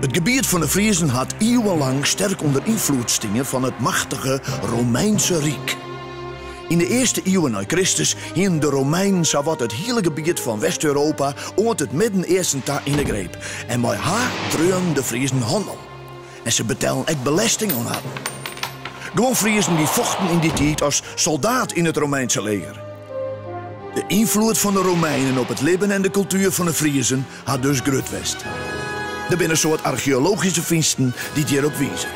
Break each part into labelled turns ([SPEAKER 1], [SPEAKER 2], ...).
[SPEAKER 1] It gebiet fan de Friezen hat iuwenlang sterk ûnder ynfloed stien fan it machtige Romeinse Ryk. Yn de earste iuwen nei Kristus hienen de Romeinen sawat it hiele gebiet fan West-Europa oant it Midden-Easten ta yn 'e greep en mei har dreaunen de Friezen hannel. En se betellen ek belesting oan harren. Guon Friezen dy fochten yn dy tiid as soldaat yn it Romeinse leger. De ynfloed fan de Romeinen op it libben en de kultuer fan de Friezen hat dus grut west. Der binne in soad archeologyske fynsten dy't hjirop wize.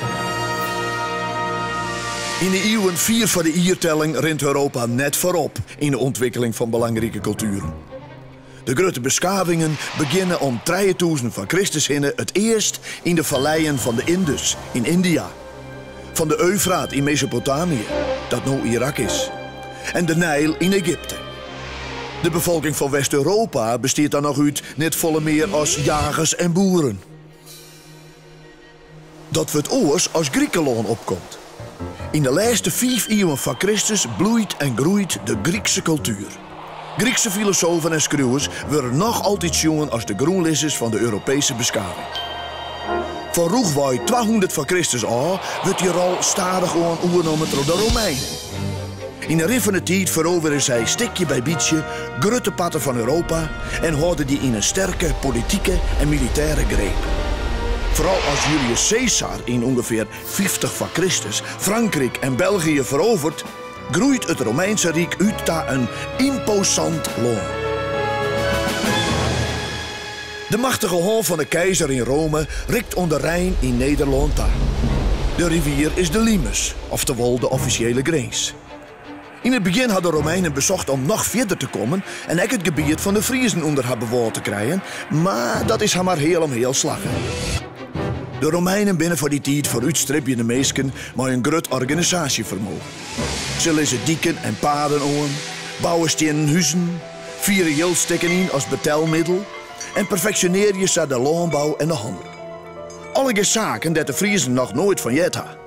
[SPEAKER 1] Yn de iuwen fier foar de jiertelling rint Europa net foarop yn de ûntwikkeling fan belangrike kultueren. De grutte beskavingen begjinne om 3000 foar Kristus hinne it earst yn de falleien fan de Indus yn Yndia, fan de Eufraat yn Mesopotamië, dat no Irak is, en de Nijl yn Egypte. De befolking fan West-Europa bestiet dan noch út net folle mear as jagers en boeren. Dat wurdt oars as Grikelân opkomt. Yn de lêste fiif iuwen foar Kristus bloeit en groeit de Grykse kultuer. Grykse filosofen en skriuwers wurde noch altyd sjoen as de grûnlizzers fan de Europeeske beskaving. Fan rûchwei 200 foar Kristus ôf wurdt dy rol stadichoan oernommen troch de Romeinen. Yn 'e rin fan 'e tiid ferovere sy stikje by bytsje grutte parten fan Europa en hâlde dy yn in sterke politike en militêre greep. Foaral as Julius Caesar yn ûngefear 50 foar Kristus Frankryk en België ferovert, groeit it Romeinse Ryk út ta in ymposant lân. De machtige hân fan 'e keizer yn Rome rikt oan de Rijn yn Nederlân ta. De rivier is de Limes, oftewol de offisjele grins. Yn it begjin ha de Romeinen besocht om noch fierder te kommen en ek it gebiet fan de Friezen ûnder har bewâld te krijen, mar dat is har mar heal om heal slagge. De Romeinen binne foar dy tiid foarútstribjende minsken mei in grut organisaasjefermogen. Se lizze diken en paden oan, bouwe stiennen huzen, fiere jildstikken yn as betelmiddel en perfeksjonearje sa de lânbou en de hannel. Allegear saken dêr't de Friezen noch noait fan heard ha.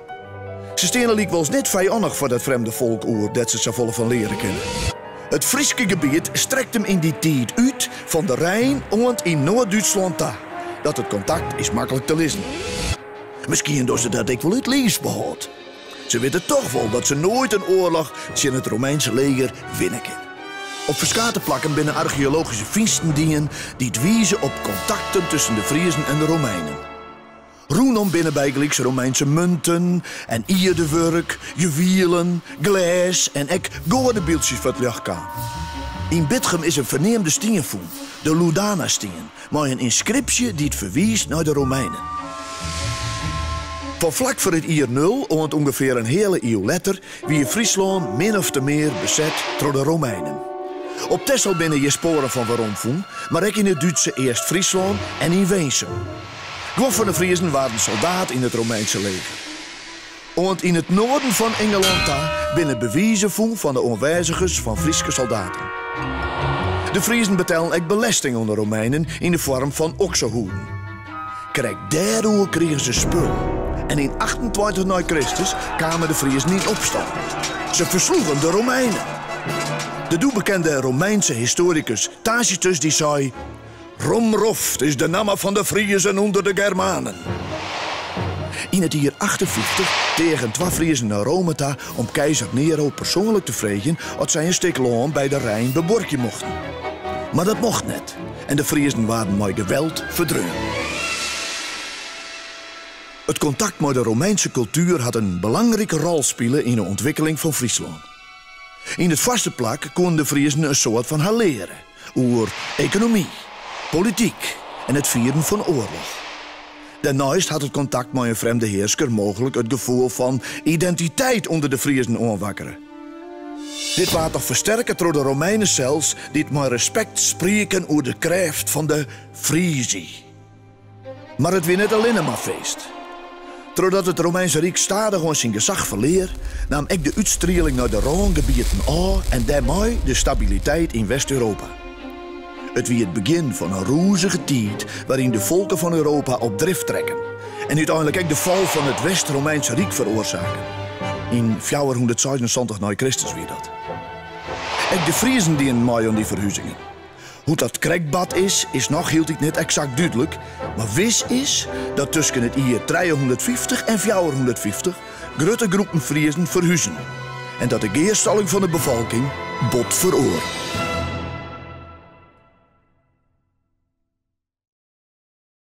[SPEAKER 1] Se steane lykwols net fijannich foar dat frjemde folk oer dêr't se safolle fan leare kinne. It Fryske gebiet strekt him yn dy tiid út fan de Rijn oant yn Noard-Dútslân ta, dat it kontakt is maklik te lizzen. Miskien dogge se dat ek wol út liifsbehâld. Se witte toch wol dat se noait in oarloch tsjin it Romeinse leger winne kinne. Op ferskate plakken binne archeologyske fynsten dien dy't wize op kontakten tusken de Friezen en de Romeinen. Rûnom binne bygelyks Romeinse munten en ierdewurk, juwielen, glês en ek goadebyldsjes foar 't ljocht kaam. Yn Bitgum is in ferneamde stien fûn, de Ludana-stien, mei in ynskripsje dy't ferwiist nei de Romeinen. Fan flak foar it jier nul oant ûngefear in heale iuw letter wie Fryslân min ofte mear beset troch de Romeinen. Op Texel binne hjir spoaren fan weromfûn, mar ek yn it Dútse East-Fryslân en yn Winsum. Guon fan de Friezen waarden soldaat yn it Romeinse leger. Oant yn it noarden fan Ingelân ta binne bewizen fûn fan de oanwêzigens fan Fryske soldaten. De Friezen betellen ek belesting oan de Romeinen yn de foarm fan oksehûden. Krekt dêroer krigen se spul en yn 28 nei Kristus kamen de Friezen yn opstân. Se fersloegen de Romeinen. De doe bekende Romeinse histoarikus Tacitus dy sei, Romroft is de namme fan de Friezen ûnder de Germanen. Yn it jier 58 teagen twa Friezen nei Rome ta om keizer Nero persoanlik te freegjen oft sy in stik lân by de Rijn bebuorkje mochten. Mar dat mocht net en de Friezen waarden mei geweld ferdreaun. It kontakt mei de Romeinse kultuer hat in belangrike rol spile yn 'e ûntwikkeling fan Fryslân. Yn it foarste plak koenen de Friezen in soad fan har leare. Oer ekonomy, polityk en it fieren fan oarloch. Dêrneist hat it kontakt mei in frjemde hearsker mooglik it gefoel fan identiteit ûnder de Friezen oanwakkere. Dit waard noch fersterke troch de Romeinen sels, dy't mei respekt sprieken oer de krêft fan de Frisii. Mar it wie net allinne mar feest. Trochdat it Romeinse Ryk stadichoan syn gesach ferlear, naam ek de útstrieling nei de rângebieten ôf en dêrmei de stabiliteit yn West-Europa. It wie it begjin fan in rûzige tiid wêryn de folken fan Europa op drift trekken en úteinlik ek de fal fan it West-Romeinse Ryk feroarsaken. Yn 476 nei Kristus wie dat. Ek de Friezen dienen mei oan dy ferhuzingen. Hoe't dat krekt bard is, is noch hieltyd net eksakt dúdlik, mar wis is dat tusken it jier 350 en 450 grutte groepen Friezen ferhuzen en dat de gearstalling fan de befolking bot feroare.